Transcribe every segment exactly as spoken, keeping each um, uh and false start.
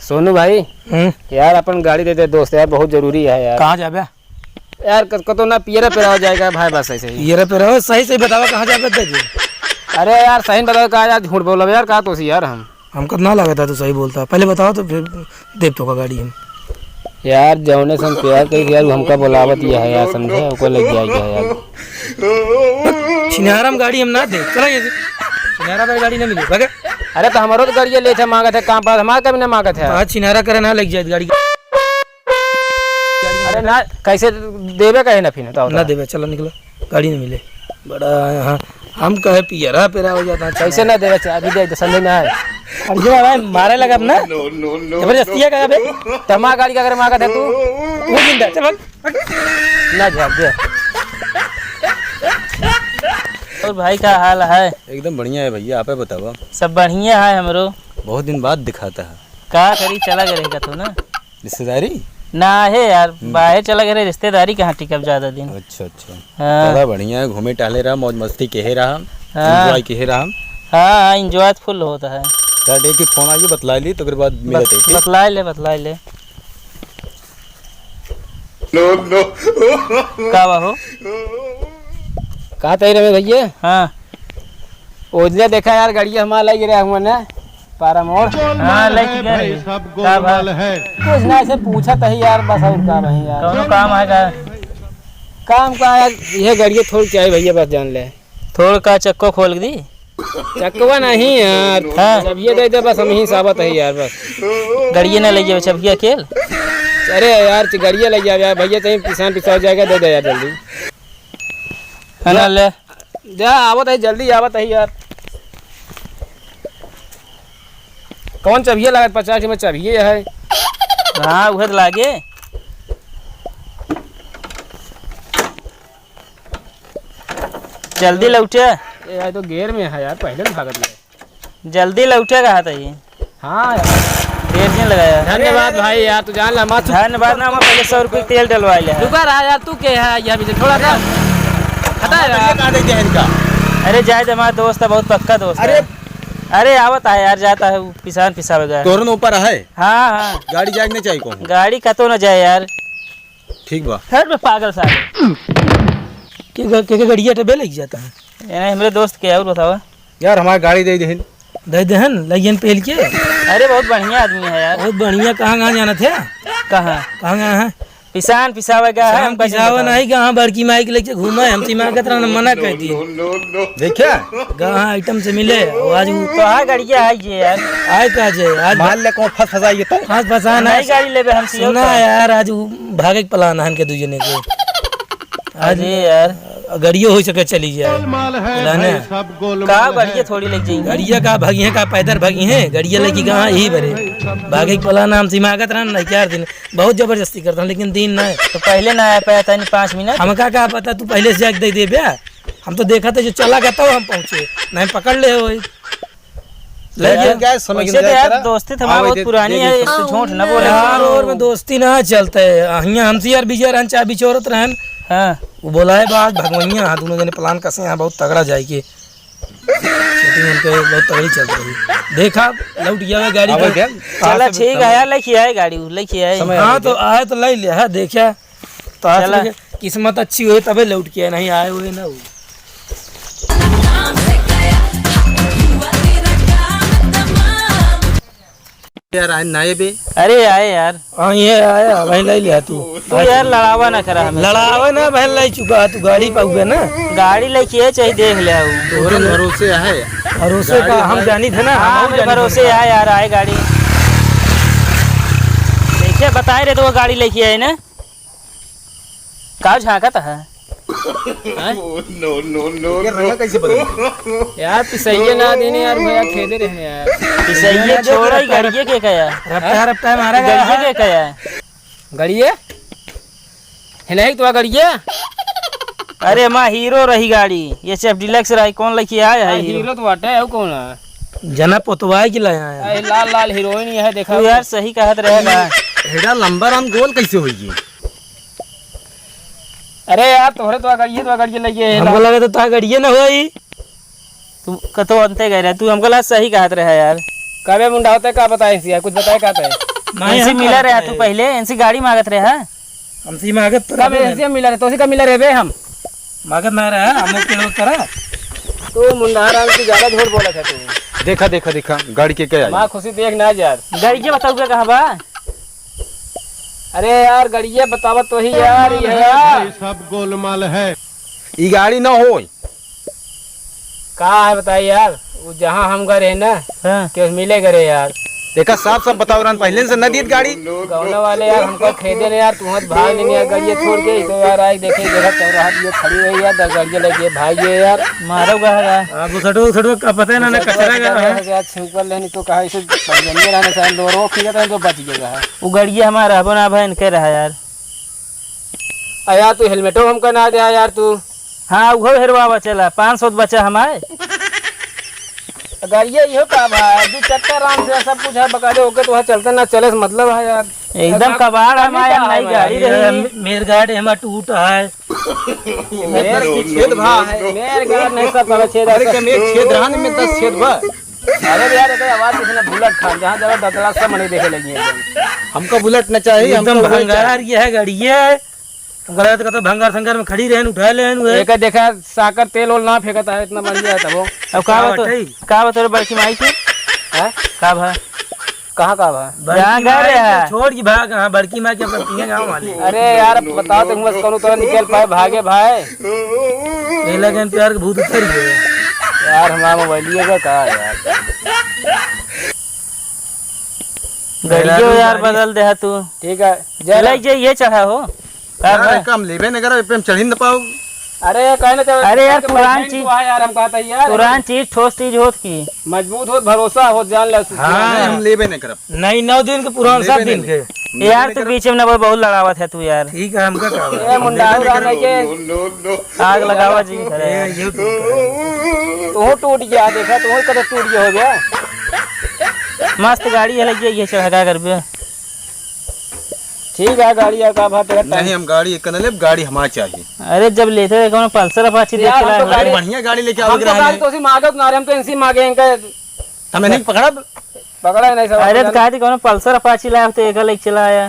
सोनू भाई, हम्म। यार, अपन गाड़ी दे दे दोस्त, यार, बहुत जरूरी है यार। कहाँ जाबे? यार, क-, कतो ना पियरा पेरावा जाएगा भाई, बस ऐसे ही। पियरा पेरावा, सही सही बतावा, कहाँ जाबे दे दे। अरे यार, सही बताओ, का यार झूठ बोलब यार, का तोसी यार हम। हमका ना लागत है तू सही बोलता, पहले बताओ तो फिर देब तोका गाड़ी हम। यार, जौने से हम प्यार करी यार, वो हमका बोलावत ही है यार, समझे? ओको लग जाएगा यार। छिनारा में गाड़ी हम ना दे, चला ये से। छिनारा में गाड़ी ना मिले, भागे। अरे तो हमरो तो गाड़िया लेत है, मांगत है, काम पर हमार कभी ना मांगत है। हाँ, छिनारा करे ना लग जाए गाड़ी। अरे ना, कैसे देबे कहे ना फिर, बताओ ना तो। देबे, चलो निकलो, गाड़ी ना मिले। बड़ा यहाँ हम कहे पियरा पेरा हो जाता है। कैसे ना देवे, चाबी दे दे, समझ में आए। अरे जो भाई मारे लगा अब ना। No, no, no, जबरदस्ती है का बे? तमा गाड़ी का अगर मांगत है तू, तू जिंदा, चल भाग। ना झाड़ दे। और भाई का हाल है? एकदम बढ़िया है भैया, आपे बतावा। सब बढ़िया है हमरो। बहुत दिन बाद दिखाता है। का करी, चला गए रहेगा तू ना। रिश्तेदारी? ना है यार, हम्म। बाहर चला गए रहे, रिश्तेदारी कहाँ टिकब ज्यादा दिन। अच्छा, अच्छा। हाँ। बड़ा बढ़िया है, घूमे टहले रहा, मौज मस्ती केहे रहा, हाँ। Enjoy केहे रहा। हाँ, हाँ, enjoy तो full होता है। यार, देख के फोन आइए, बतला ली, तो ओकर बाद मिलत बत-, है, ठीक? बतला ले, बतला ले। No, no। का बा हो? का तय रहे भैया? हाँ। ओजले देखा यार, गड़िया हमार लग रहा हुआ ना, पारा मोड़। हाँ, लग गया रे। का भाई? कुछ ना, ऐसे पूछा तही यार, बस और का भाई यार। कौनो काम है का? काम का यार, ये गड़िया थोड़ के आई भैया, बस जान ले। थोड़ का चक्को खोल दी? चक्कवा नहीं यार। हाँ। चाबिया दे दे बस, हम ही साबत है यार बस। गड़िया ना ले जावे, चाबिया खेल। अरे यार, च-, गड़िया ले जावे यार, भैया, चाहे पिसान पिसा हो जाएगा, दे दे यार जल्दी। है ना, ले। जा, आवत है, जल्दी आवत है यार। कौन चबिया लागत? पचास में चबिये है। हाँ, उहे तो लागे। जल्दी लौटे। ए, यार, तो गेयर में है यार, पहले में भागत है। जल्दी लौटे कहा था ये। हाँ यार। देर जिन लगाया। धन्यवाद भाई यार, तू जान ला, मत धन्यवाद ना, हम पहले सौ रुपये तेल डलवा ले। रुका रहा यार, तू के है, यह भी थोड़ा सा हटा यार। ये कहाँ दे दिया इनका? अरे जाए दे, हमारा दोस्त है, बहुत पक्का दोस्त अरे। है। अरे आवत है यार, जाता है, वो पिसान पिसावे गया। तोरन ऊपर है? हाँ, हाँ। गाड़ी जाए के नहीं चाहिए कहूँ? गाड़ी कतो न जाए यार। ठीक बा। हट बे पागल साले। के ग-, के, के गड़िया टबे लग जाता है? ये नहीं, हमरे दोस्त के, और बतावा। यार, हमार गाड़ी दे देहन। दे देहन, लगियन पहल के। अरे, बहुत बढ़िया आदमी है यार। बहुत बढ़िया, कहाँ, कहाँ जाना थे? कहाँ? कहाँ गया है? पिसान पिसावे गया है, पिसान हमका नहीं पिसावे बतावा। नहीं, कहाँ बड़की माई के लेके घूमे, हम तो मांगत रहना, मना कर दिए। देखा? कहाँ आइटम से मिले, वो आज वो तो हाँ, गड़िया है ये यार। आए का जे, आज मान ले कौन फंस फंसाई तो। फंस फंसा ना। नई गाड़ी लेबे हम, सियो सुना का? यार, आज वो भागे के प्लान है इनके दू जने के। आज अरे यार। गड़ियो हो सके चली जाए। गोलमाल है लाने। भाई, सब गोलमाल का है। गड़िया थोड़ी लेके जाएंगे? गड़िया का भागी है, का पैदल भागी है? गड़िया लेके कहाँ यही भरे? भागे के प्लान हम सिमागत रहन ना, क्या दिन बहुत जबरदस्ती करता हूँ, लेकिन दिन ना है। तो पहले ना आया पाया था नहीं पाँच मिनट। हमका का पता तू पहले से जाके दे दे बे? हम तो देखा था जो चला गया तब हम पहुँचे, नहीं पकड़ ले हो। ले यार, गया। क्या समझ वैसे तो यार, दोस्ती तो हमारी बहुत पुरानी है, इसको झूठ ना बोले। यार, और में दोस्ती ना चलता है। हियाँ हमसे यार विजय रहन, चाहे बिचौरत रहन। हाँ। वो बोला है बात भगवनिया, हाँ, दोनों जने प्लान कसे हैं, बहुत तगड़ा जाए के। सेटिंग उनके बहुत तगड़ी चल रही। देखा, लौट गया है गाड़ी का। चला, ठीक है यार, लेके आए गाड़ी, लेके आए। हाँ, तो आए तो ले लिया है, देखा। तो आज चला। किस्मत अच्छी हुई तबे लौट के आए, नहीं आए हुए ना हो। यार, आए ना ये बे। अरे आए यार। हाँ, ये आया, भाई ले लिया तू। तू यार लड़ावा ना करा हमें। लड़ावे ना भाई, ले चुका है तू, गाड़ी पाऊगे ना। गाड़ी लेके आए, चाहे देख ले आओ। तोरे भरोसे है। भरोसे का हम जानी थे ना, हाँ, हम हमें जानी भरोसे थे। है यार, आए गाड़ी। देखिए, बताए रहे तो वो गाड़ी लेके आए ना। का झांकत है? हाँ? No, no, no, ये रंगा कैसे बदल गया? यार, पिसैया ना देने यार, भैया खेदे रहने यार। पिसैया छोड़ा ही, गाड़िए के का यार? रफ्तार, रफ्तार मारा गया गाड़िए है। के का यार? गाड़िए? है नहीं तो गाड़िए? अरे माँ, हीरो रही गाड़ी, ये सिर्फ डीलक्स रही, कौन लेके आया है हाँ, हीरो? हीरो तो बाटे है, वो कौन है? जना पोतवाए के लाया है। अरे लाल लाल हीरोइन ये है, देखा तू यार। सही कहत रहेगा। हेडा लंबा राम गोल कैसे होई? अरे यार, तोहरे तो गाड़िए, तो गाड़िए लगे है हमको ना। लगा तो ता गाड़िए ना होई। तू कतो अंते गए रहे, तू हमको लगा सही कहत रहे यार। कबे मुंडा होते, का बताए इनसे यार, कुछ बताए का तय? नहीं, इनसे हम मिला का रहा बताए? तू पहले, इनसे गाड़ी मांगत रहा। हमसे मांगत तो कब रहबे इनसे नहीं। मिला रहे, तो इसी का मिला रहे बे हम? मांगत ना रहा, हम लोग के लोग करा। तू मुंडा राम की ज्यादा झूठ बोला था तू। देखा, देखा, देखा, गाड़ी के क्या आई? माँ खुशी देख ना यार। गाड़ी के बताऊ के कहाँ बा? अरे यार, गड़िया बतावत तो ही यार, ये यार। सब गोलमाल है। ई गाड़ी ना होई। का है बताई यार, वो जहाँ हम गए रहे ना, हाँ। कि उस मिले गए रहे यार। देखा, साफ साफ बताओ रहन, पहले से न दीत गाड़ी। गौना वाले यार, हमको खेदे ने यार, तुहत भाग नहीं यार, गड़िया छोड़ के, तो यार, आई देखे, देखा, चौराहा पे ये खड़ी रही यार, दस गड़िया लगे, भाग ये यार। मारो गहरा। हाँ, घुसटो, घुसटो, का पता है ना, ना घुसटो कचरा का है। यार, छिपल लेनी तो कहा, इसे बंदे रहने से लोरो खींचत है, तो बच गया है। वो गड़िया हमारा रहबो ना भाई, इनके रहा यार। आ यार, तू हेलमेटो हमका ना दे यार, तू। हाँ, उहो हेरवावा चला, पाँच सौ बचा हमारे। गाड़िया इहो का भाई, दू चक्का आराम से सब कुछ है, बकायदे ओके तो वहाँ चलते ना चले से मतलब है यार। एकदम कबाड़ है, हमारे नई गाड़ी रही। मेर गार्ड हमारा टूट है। मेर की छेद भा है, मेर गार्ड नहीं सब करो छेद अरे है। के में छेद रहन में दस छेद बा। अरे यार, एकर आवाज किसी ने बुलेट खान, जहाँ जगह दतला सब मने देखे लगी है। हमका बुलेट न चाहिए, एकदम हमका उहे भंगार चाहिए। ये है गाड़ी, ये है। तुमको लगता है तो भंगार संगार में खड़ी रहन, उठा लेन, उहे। एकर देखा, साकर तेल ओल ना फेंकता है, इतना बढ़िया है तब वो। अब का का बतो-, बटई? का बतो रे बड़की माई के? हैं? का भा? कहाँ का भा? बड़की जहाँ गए माई रहे के हैं। छोड़ के भाग, हाँ, बड़की माई के अपना पिए गाँव वाले। अरे यार, अब बताओ तुम बस कौनो तरह निकल पाए, भागे भाई। ये लगन प्यार के भूत उतर गए। यार, हमारा मोबाइल ये का, का यार? गड़ियो यार बदल दे तू। ठीक है, जय ले राम। जे ये चढ़ा हो। का यार, भाई? एक काम लेबे न करो, पे हम चढ़ी न पाओ। अरे, कहे ना तो अरे यार, एक बार पुरान बहन चीज, को है यार, हम कहता है यार। पुरान चीज, ठोस चीज होत की। मजबूत होत, भरोसा होत, जान ले। हाँ। नहीं, हम लेबे नहीं करब। नहीं, नौ दिन के पुरान, लेबे सात नहीं दिन लेब। के। लेबे यार, नहीं तू करब। बीच में ना बोल, बहुत लड़ावत है तू यार। ठीक है, हमका का बा? ए, मुंडा लेबे नहीं रहने करब। के। आग लगावा जी घरे। ए, ये टूट गया। तू टूट गया, देखा, तू कदर टूट गया हो गया। मस्त गाड़ी है, लग गया, ये चढ़ा का करबे। ठीक है, गाड़ी है का भाव तेरा टाइम। नहीं, हम गाड़ी एक न लेब, गाड़ी हमार चाहिए। अरे, जब लेते रहे, कौनो पल्सर अपाची देख यार, के हम लाए तो हो। गाड़ी, अरे, बढ़िया गाड़ी लेके हम आओगे तो गाड़ी रहने। तो उसी मांगत ना रहे, हम तो इनसे मांगे, इनका। तमे नहीं पकड़ब? पकड़ा ही नहीं सब। अरे, तो कहा थी, कौनो पल्सर अपाची लाए हो, तो एक लेके चला आया।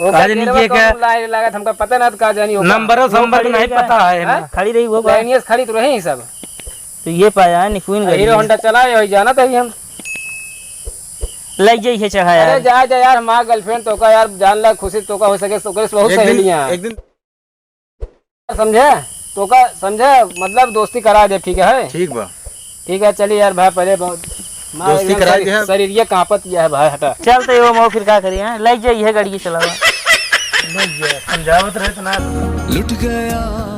वो का का जानी केरवा के कौन का लाए लागत, हमका पता ना, तो का जानी होगा। नंबर और वो संबर खड़ी नहीं रही पता है हाँ? ना। खड़ी रही वो का। लाइनियस खड़ी तो रही सब। तो ये पाया है, निकुइन हीरो गई। होंडा चलाए, वही जाना था हम। लग जाइए चढ़ा अरे यार। जा, जा यार, हमार गर्लफ्रेंड तो का यार, जान ला खुशी तो का हो सके, तो करे बहुत एक दिन, सहेलियां। एक दिन समझे? तो का समझे? मतलब दोस्ती करा दे, ठीक है? ठीक बा। ठीक है, चलिए यार भाई, पहले बहुत माँ दोस्ती एकदम करा शरीर, दे। शरीर ये कांपत गया है भाई, हटा। चल तो ये वो फिर का करिए, हैं? लग जाइए गाड़ी चलावा। लग जाए, समझावत रहे तो ना। लुट गया।